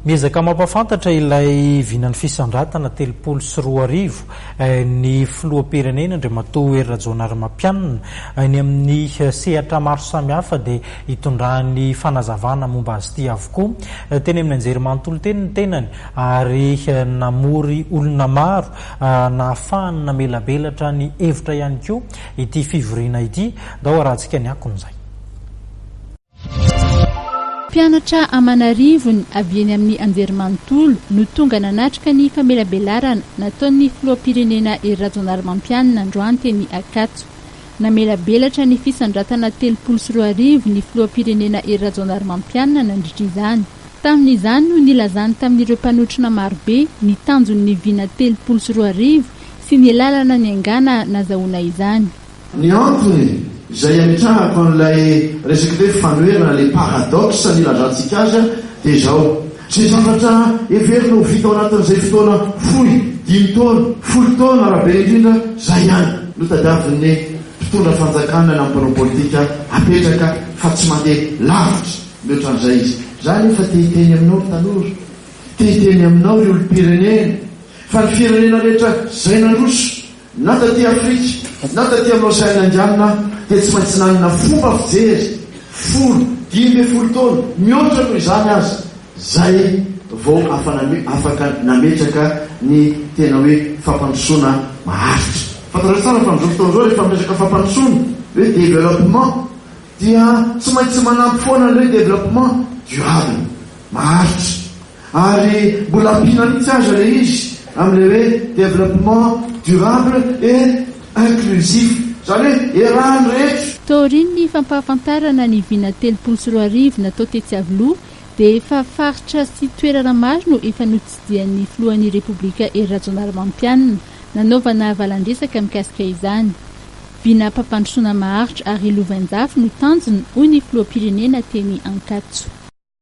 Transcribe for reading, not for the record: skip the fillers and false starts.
Miezaka mampahafantatra ilay vinan'ny fisandratana 2030 ny filoham-pirenena Andriamatoa Hery Rajaonarimampianina. Eny amin'ny sehatra maro samihafa dia hitondrany fanazavana momba azy ity avokoa. Teny amin'ny anjerimanontolo teny ny tenany ary namory olona maro nahafahany namelabelatra ny hevitra ihany koa ity fivoriana ity. Ndao harahantsika ny akon'izay. Mpianatra aman'arivony avy eny amin'ny anjerimanontolo no tonga nanatrika ny famelabelarana nataon'ny filoham-pirenena Hery Rajaonarimampianina androany teny Ankatso. Namelabelatra ny fisandratana 2030 ny filoham-pirenena Hery Rajaonarimampianina nandritra izany. Tamin'izany no nilazany tamin'ireo mpanotrona marobe ny tanjon'ny vina 2030 sy ny lalana niaingàna nazahoana izany. Ny antony izay ametrahako an'ilay resaka hoe fanoherana, ilay paradoxe nilazantsika azy dia izao, izay zavatra heverina ho vita ao anatin'izay fotoana fohy, dimy taona, folo taona raha be indrindra, izay ihany no tadiavin'ny mpitondra fanjakana na mpanao politika apetraka fa tsy mandeha lavitra mihoatra an'izay izy. Izaho anefa te hiteny aminao ry tanora, te hiteny aminao ry olom-pirenena fa ny firenena rehetra izay nandroso Na taty Afrika, na taty amin'ny Oseana Indiana dia tsy maintsy nanana fomba fijery folo, 15 taona, mihoatra noho izany aza, izay vao afaka nametraka ny tena hoe fampandrosoana maharitra. Fantatrareo tsara fa amin'izao fotoana izao rehefa miresaka fampandrosoana, hoe développement, dia tsy maintsy manampy foana ny hoe développement durable, maharitra. Ary mbola ampiana mihitsy aza ilay izy amin'ilay hoe développement durable et inclusif, izany hoe iarahan'ny rehetra. Taorian'ny fampahafantarana ny vina 2030 natao tetsy Iavoloha dia efa faritra sy toerana maro no efa notsidihan'ny filohan'ny Repoblika Hery Rajaonarimampianina nanaovana valan-dresaka mikasika izany. Vinam-pampandrosoana maharitra ary lovainjafy no tanjona hoy ny filoham-pirenena teny Ankatso.